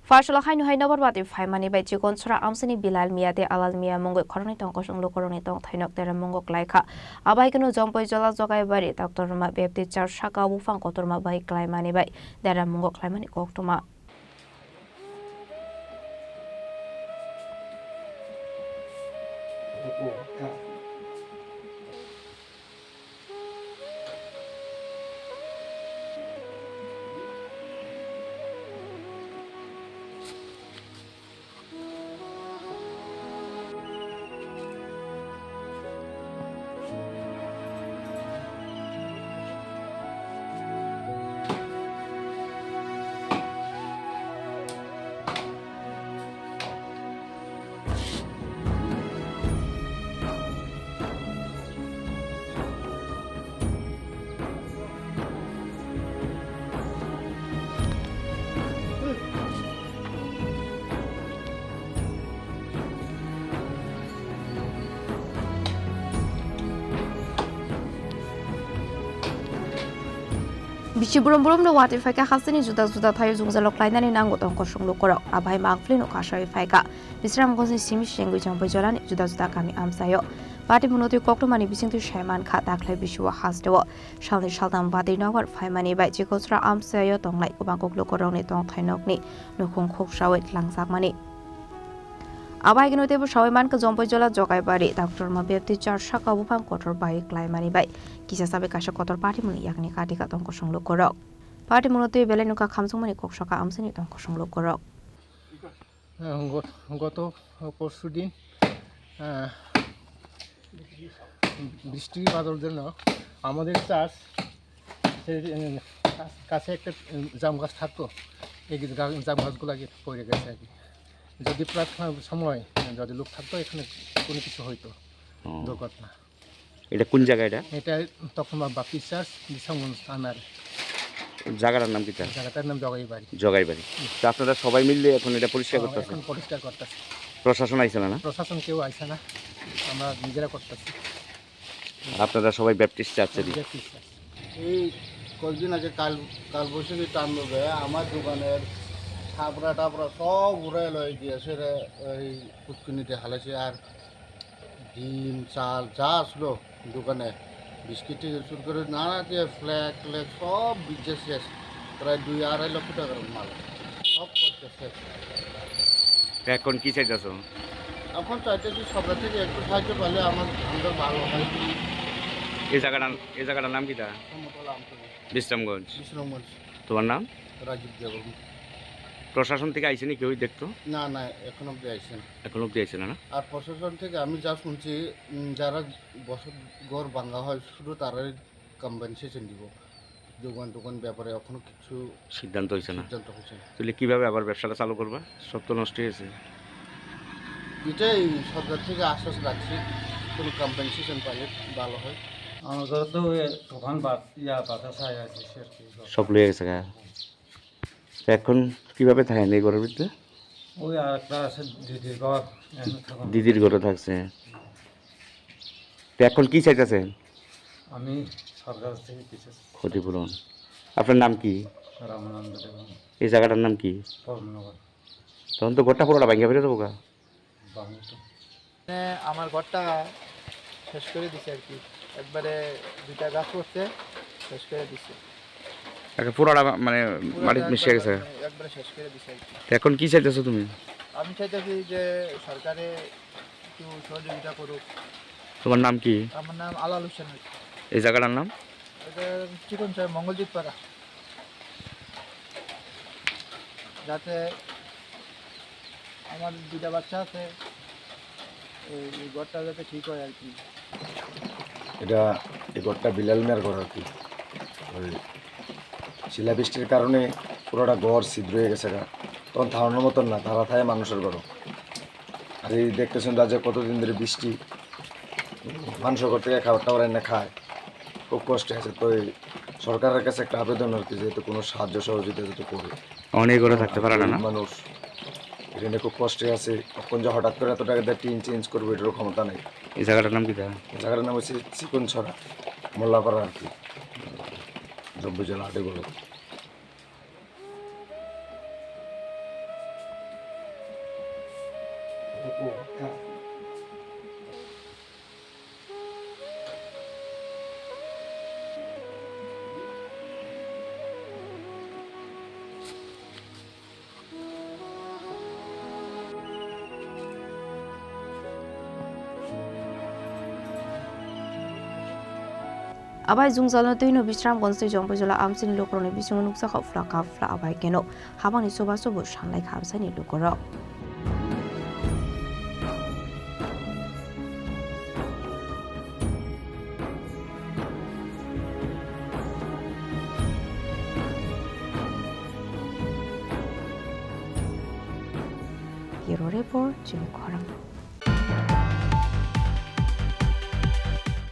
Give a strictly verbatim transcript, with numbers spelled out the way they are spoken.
Pharsalo haino hai nobar bati phaimani bai Chikonsora amchaini Bilal Miya tei Alal Miya mungwi khoroknwi tong kosong lukurokni tongthai nok deramungo klaikha. Abo hai kheno Jompoi Jola Jogaibari Doctor Ruma Baptist Church saka buphang kotorma bai klaimani bai deramungo khlaimani koktwma. Bisi burum burum no watwi phaikha hasteni juda juda thaio jwngjalo klainani nango tong kosong lukurok. Abai mangpli no kasai phaikha. Bisramganj ni simi sengwi Jompoi Jola ni juda juda kami amchaio. Bati munotwi koktwmani bisingtwi saimankha daklai bisio hasteo. Salni saltam bati nobar phaimani bai Chikonsora amchaio tongnai kwbang kok lukurokni tongthai nokni nukhung khuksawi tlangjakmani. Abo hai kheno teibo sawi mankha Jompoi Jola Jogaibari Doctor Ruma Baptist Church saka buphang kotor bai klaimani bai kisa sabai kaisa kotor patimungni yakni katika tong kosong lukurok. Patimungno twi belai nokha khamsokmani kok saka amchaini tong kosong lukurok. আহ, গত, গত পরশু দিন, আহ, বৃষ্টি বাদল জন্য আমাদের চাষ, সে, উম, কাছে একটা, উম, জাম গাছ থাকতো, এই গা-, জাম গাছগুলো আগে পড়ে গেছে আর কি। যদি প্রার্থনার সময় যদি লোক থাকতো, এখানে কোনো কিছু হইতো, হুম। দুর্ঘটনা। এটা কোন জায়গা এটা? এটা তখন বাপ্তিস্ট চার্চ, বিশ্রামগঞ্জ থানার। জায়গাটার নাম কিতা? জায়গাটার নাম জগাইবাড়ি। জগাইবাড়ি। তো আপনারা সবাই মিললে এখন এটা পরিষ্কার হ্যাঁ, করতেছেন? এখন পরিষ্কার করতেছে। প্রশাসন আইছে না, না? প্রশাসন কেউ আইছে না, আমরা নিজেরা করতেছি। আর আপনারা সবাই ব্যাপটিস্ট চার্চেরই? Baptist church. এই কয়েকদিন আগে কাল, কাল বৈশাখী তাণ্ডবে আমার দোকানের ছাপড়া টাপড়া সব উড়াই লয়ে গিয়েছে রে, এই পুষ্কুনিতে হালাইছে। আর ডিম, চাল যা আসলো দোকানে, বিস্কিট থেকে শুরু করে নানা যে ফ্ল্যাগ ট্ল্যাগ সব ভিজে শেষ। প্রায় দুই আড়াই লক্ষ টাকার মাল, সব পয়সা শেষ। এখন কি চাইতেছো? এখন চাইতেছি সরকার থেকে একটু সাহায্য পেলে আমার, আমাদের ভালো হয়। এই জায়গাটার, এই জায়গাটার নাম কিতা? সমতলা আমতলী। বিশ্রামগঞ্জ। বিশ্রামগঞ্জ। তোমার নাম? রাজীব দেববর্মা। প্রশাসন থেকে আইসেনি কেউ দেখতো? না, না, এখন অব্দি আইসে না। এখন অব্দি আইসে না, না? আর প্রশাসন থেকে আমি যা শুনছি, উম, যারা বসত ঘর ভাঙা হয়, শুধু তারাই কম্পেনসেশন দিব। দোকান টোকান ব্যাপারে এখনো কিছু সিদ্ধান্ত হইছে না। সিদ্ধান্ত হইছে না। তাহলে কিভাবে আবার ব্যবসাটা চালু করবা? সব তো নষ্ট হয়েছে। এটাই সরকার থেকে আশ্বাস রাখছি, কোনো কম্পেনসেশন পাইলে ভালো হয়। আমার ঘরে তো ওই তুফান বাত-, ইয়া, বাতাস আয়া আছে, সে আর কি। সব লয়ে গেছে গা। তো এখন কিভাবে থাকেন এই ঘরের ভিতরে? ওই আর একটা আছে দিদির ঘর, এখানে থাকুন। দিদির ঘরে থাকছে। তো এখন কি চাইতেছেন? আমি সরকার থেকে কিছু ক্ষতিপূরণ। আপনার নাম কি? রামানন্দ দেব। এই জায়গাটার নাম কি? পদ্মনগর। তখন তো ঘরটা পুরোটা ভাঙিয়া ফেলে দেবো গা। বাংলা তো। মানে আমার ঘরটা শেষ করে দিছে আর কি, একবারে দুইটা গাছ পড়ছে, শেষ করে দিছে। আচ্ছা, পুরাটা মা-, মানে পুরো মাটিত একবারে মিশে গেছে। মানে একবারে শেষ করে দিছে আর কি। তো এখন কি চাইতেছো তুমি? আমি চাইতেছি যে সরকারে একটু সহযোগিতা করুক। তোমার নাম কি? আমার নাম আলাল হোসেন। এই জায়গাটার নাম? এটা চিকন চার মঙ্গলজিৎ পাড়া। যাতে আমার দুইটা বাচ্চা আছে, এই, এই ঘরটা যাতে ঠিক হয় আর কি। এটা, এই ঘরটা বিলাল মিয়ার ঘর আর কি। ওই শিলাবৃষ্টির কারণে পুরোটা ঘর ছিদ্র হয়ে গেছে গা। তখন থামানোর মতন না, তারা থাকে মানুষের ঘর। আর এই দেখতেছেন রাজ্যে কতদিন ধরে বৃষ্টি, মানুষের ঘর থেকে খাবার টাবার এনে খায়, খুব কষ্টে আছে। তো এই সরকারের কাছে একটা আবেদন আর কি, যেহেতু কোনো সাহায্য সহযোগিতা যাতে করে। অনেক ঘরে থাকতে পারে না, না? গরিব মানুষ, এখানে খুব কষ্টে আছে। এখন যে হঠাৎ করে এত টাকা দিয়ে টিন চেঞ্জ করবো, এটারও ক্ষমতা নেই। এই জায়গাটার নাম কি তা? এই জায়গাটার নাম হচ্ছে চিকনছড়া, মোল্লাপাড়া আর কি, জম্বুজলা আটেগুলো। Abai jungjalno twino Bisramganj tei Jompoijola amchaini lukurokni bisingo nukjakha uphla kaphla abai keno habangni chubachu bo sanlaikha amchaini lukurok. Bureau Report, Chini Khorang.